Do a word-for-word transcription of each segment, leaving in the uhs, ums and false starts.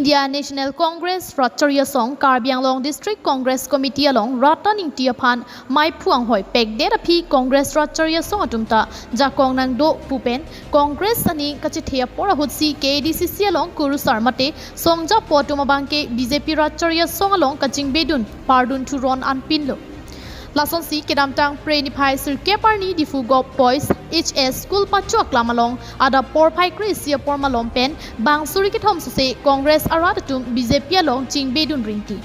India National Congress Ratchari Asong Karbi Anglong District Congress Committee along Ratan Ingti aphan maiphu anghoi pekdet aphi Congress Ratchari Asong atum ta jakong nangdo pu pen Congress aning kachethe apor ahutsi K A D C C along kurusar mate songja po atum abangke B J P Ratchari Asong along kachingbedun pardun thuron anpinlo. Lasonsi kedamtang Phre niphai sirkep arni Diphu Govt Boys H S School pachu aklam along adap porphai kre-isi apor malom pen bang suri kethom sose Congress arat atum B J P along chingbedun rinti.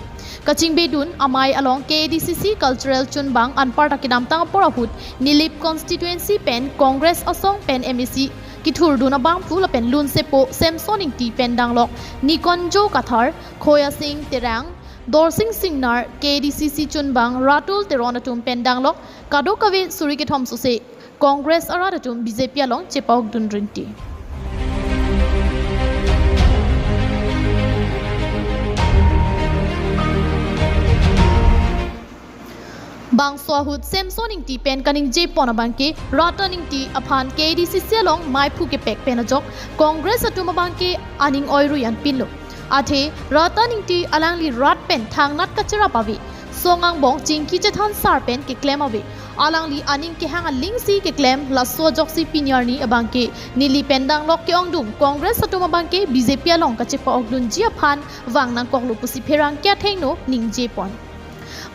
Kachingbedun amei along K A D C C Cultural Chunbang anparta kedamtang apor ahut Nilip Constituency pen Congress asong pen M A C kithurdun abangphu lapen lunsepo Samson Ingti pen danglok Nikonjo Kathar, Khoya Sing Terang, Dorsing Singnar, K A D C C Chunbang Ratul Teron atum pen danglok kadokave suri kethom sose Congress arat atum B J P along chepa-okdun rinti. Bangso ahut Samson Ingti pen kaningje pon abangke Ratan Ingti aphan K A D C C along maiphu kepek pen ajok Congress atum abangke aning oirui anpinlo. Athe Ratan Ingti alangli rat pen thangnat kachirap ave. Song angbong chingki chethan sar pen keklem ave. Alangli aning kehang alingsi keklem laso ajoksi pini arni abangke neli pen danglok ke-ongdung Congress atum abangke B J P along kachepa-okdunji aphan vang nangkoklo pusi pherangke athengno ningje pon.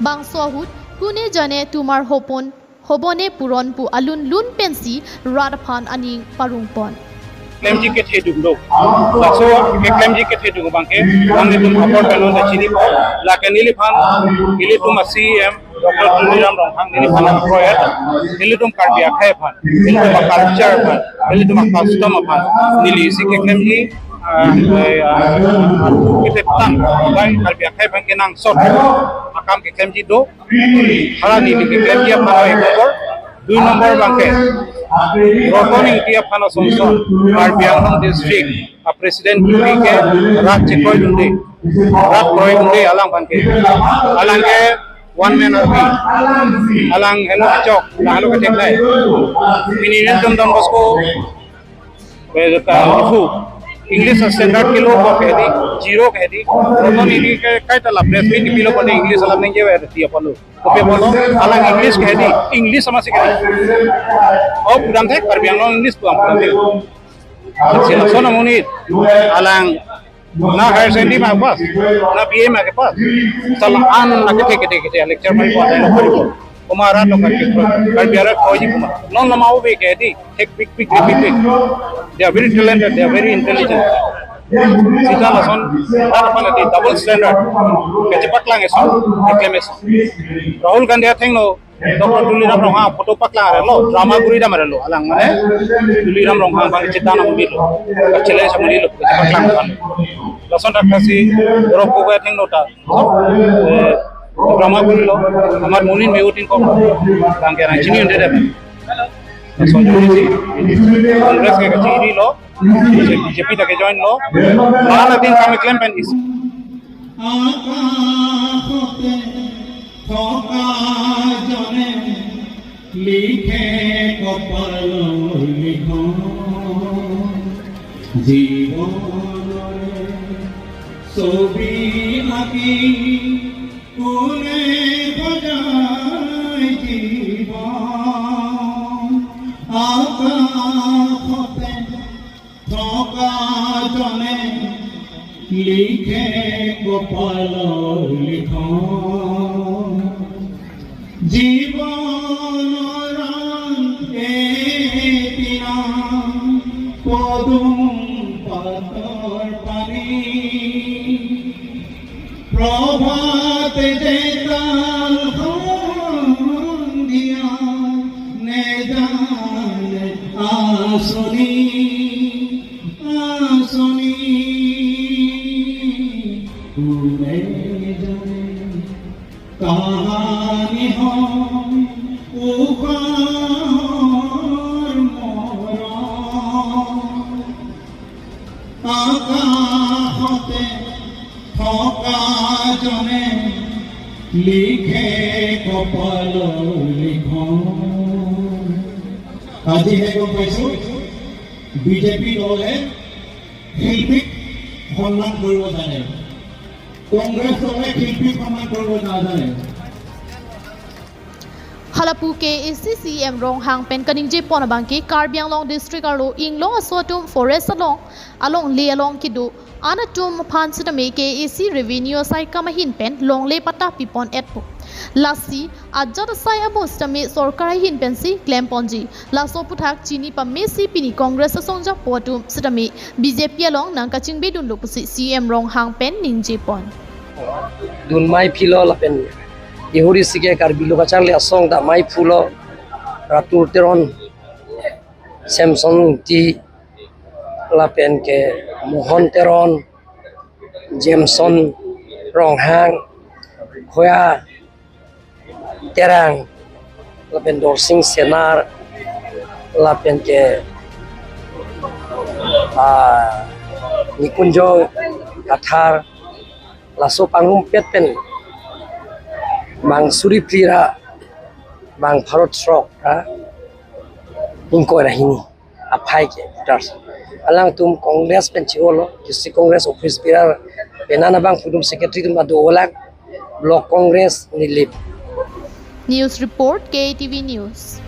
Bangso ahut Kune Jane Tumhar Hopon Hobo Ne Puron pu alun lun pensi rat aphan aning parong pon. Klemji kethedung do. Laso keklemji kethedung abangke nanglitum apor pen non ta chini po. Lake neliphan, nelitum a-C E M Doctor Tuliram Ronghang neliphan apro ya. Nelitum Karbi akhei aphan, nelitum a-culture aphan, nelitum a-custom aphan neli isi keklemji, ah, eh, ah, kitetang bai Karbi akhei aphan kenangsot akam keklemji do. Hala neli keklemji aphan ek nombor. Dui nombor abangke Ratan Ingti aphan asonson Karbi Anglong District a-president pu ke rat chekroidunde, rat kroidunde alangphan ke. Alang ke one man army. Alang helo chok, alang helo ketheklai. Pini rin tum Don Bosco, eh, ka Diphu English standard kilo ko kedi, zero kedi. Ratan Ingti ke kaita la press meet pilo pon English alam nengke we dia pon lo. Kopi pon lo, alang English kedi, English sama si kedi. Oh, pudam thek, Karbi Anglong English puang pudam thek. Si lason amonit, alang na higher secondary ma pass, na B A ma kepass. Sala an na kethe kethe kethe lecture mai ko ada ko. Komat arat lo Karbi, Karbi arat kroiji komat. Non lama ove kedi, thek big big big big. They are very talented, they are very intelligent. Sita lason, rat aphan adi double standard kachepaklang eson, keklem eson. Rahul Gandhi athengno Doctor Tuliram Ronghang photo paklang arelo, drama kuri dam arelo, alang mane Tuliram Ronghang abang chita nam bilo, challenge nam bilo, kachepaklang aphan. Lason ta kasi, rok ko athengno ta, eh, drama kurilo, amar munin meutin ko, abangke arang chini unde dam. Lason jodi si, Congress ke kachini lo, B J P ta ke join lo, malam atin kami klem pen is. আকাশতে থকা জনে লিখে কপালৰ লিখন। জীৱনৰে ছবি আঁকি কোনে সজায় জীৱন? আকাশতে থকা জনে লিখে কপালৰ লিখন। জীৱনৰ এদিনা পদুম পাতৰ পানী। প্ৰভাত যেতাল সন্ধিয়া নেজানে আঁচনি, আঁচনি। কোনে জানে কাহানি হয় উশাৰ মৰণ। আকাশতে থকা জনে লিখে কপালৰ লিখন। আজিহে গম পাইছো, বিজেপি দলে শিল্পীক সন্মান কৰিব জানে, কংগ্ৰেছক খেলপি সন্মান কৰিব নাজানে। Halapu K A C C E M Ronghang pen kaningje pon abangke Karbi Anglong district arlo inglong aso atum forest along, alongle along kedo an atum aphan sitame K A C revenue asai kam ahin pen longle patta pipon etpo. Lasi ajat asai abo sitame sorkar ahin pensi klemponji. Laso aputhak chini pamesi pini Congress asongjapo atum sitame B J P along nang kachingbedunlo pusi C E M Ronghang pen ningje pon. Dun maiphilo lapen ihuri sike Karbi lo kacharli asong ta maiphulo, Ratur Teron, Samson Ingti, lapen ke Mohon Teron, Jameson Ronghang, Khoya Terang, lapen Dorsing Senar, lapen ke, ah, Nikunjo Kathar, laso pangrumpet pen bang suri phli ra bang pharo throk ra ingkoi ra hini aphai ke voters. Alangtum Congress pen chi-olo, District Congress Office bearer, penang abang pudum secretary atum ado-olang, Block Congress Nilip. News report, K T V News.